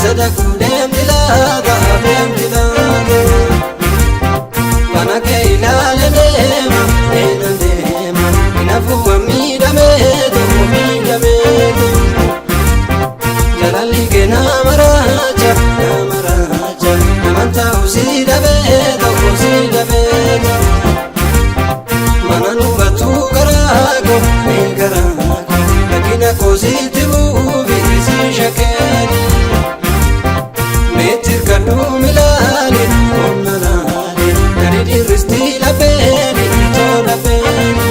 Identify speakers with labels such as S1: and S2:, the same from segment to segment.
S1: Eessa dhaquu deemti laata deemti laata? Mana kee ilaale deema deema deema Inafuuma miidhameetu miidhameetu Jaalalli kee nama raacha nama raacha Naman ta'u si dhabeetu si dhabeetu Mana nu garaa koo garaa koo Rakkina koo sitti buufi si shakeeni Meetir kadhu milaali onna laali Gadi dirristi lafeeni itoo lafeeni.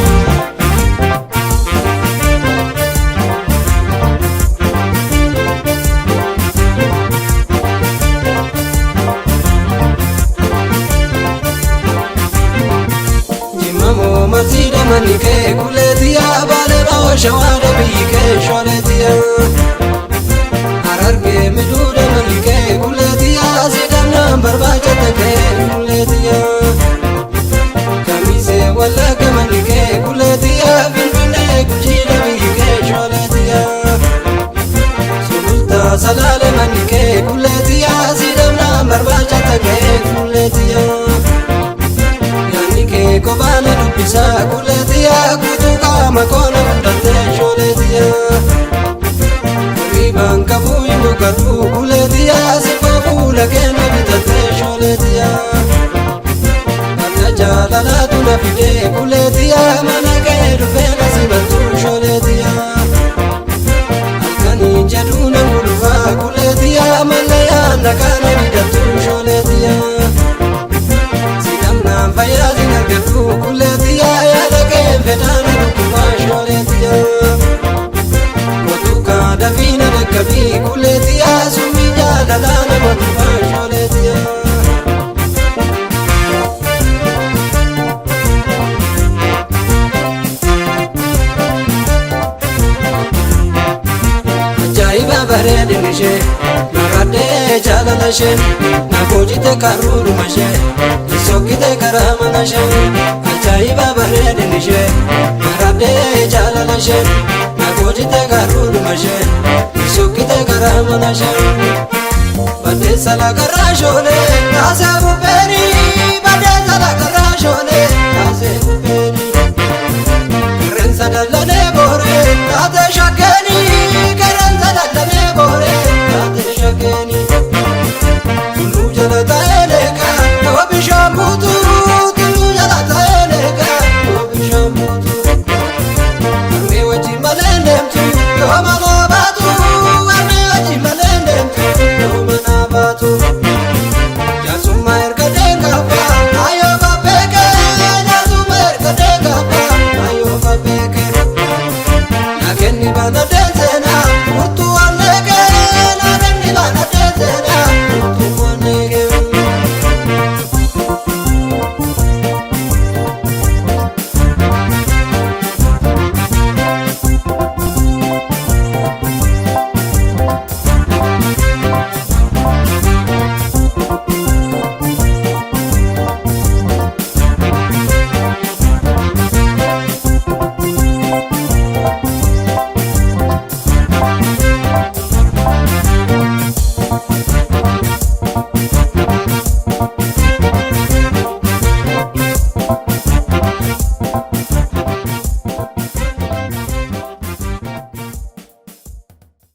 S1: Jimma matiidha manni kee kuleetiyaa baalee baawwa shawaadha biyyi kee shooleetiyaa. Harargee miduudha manni kee kuleetiyaa sidhamnaan barbaachata kee kuleetiyaa. Kamisee wallagga manni kee kuleetiyaa finfinnee gujiidha biyyi kee shooleetiyaa. Sulultaa salaale manni kee kuleetiyaa sidhamnaan barbaachata kee kuleetiyaa. Yaanni kee kophaana dubbisaa kuleetiyaa guutuu qaama koona fudhattee shooleetiyaa. Riibaan qabuu hin boqotu kuleetiyaa sifa fuula keenya bitattee shooleetiyaa. Adda jaalalaatu na fidee kuleetiyaa mana kee dhufee na sibattu shooleetiyaa. Halkaniin jedhuu na gulufaa kuleetiyaa mallayaan na kana didhattu shooleetiyaa. Sidhamnaan fayyaa sin argadhu kuleetiyaa yaada kee fedhaana dhukkubaa shooleetiyaa. Mootukaa dafiina dhaqqabii kuleetiyaa summii jaalalaa nama tufaa shooleetiyaa. Ajaa'iba bareedina ishee maradhee jaalala ishee na boojite karuuruma ishee sokkite karaa mana ishee. Ajaa'iba bareedina ishee maradhee jaalala ishee na boojite karuuruma ishee sokkite karaa mana ishee. Baddeessa lagarraa shoolee kaasee bubbeeni baddeessa lagarraa shoolee kaasee bubbeeni. Qirreensa dallanee booree taatee shakkee.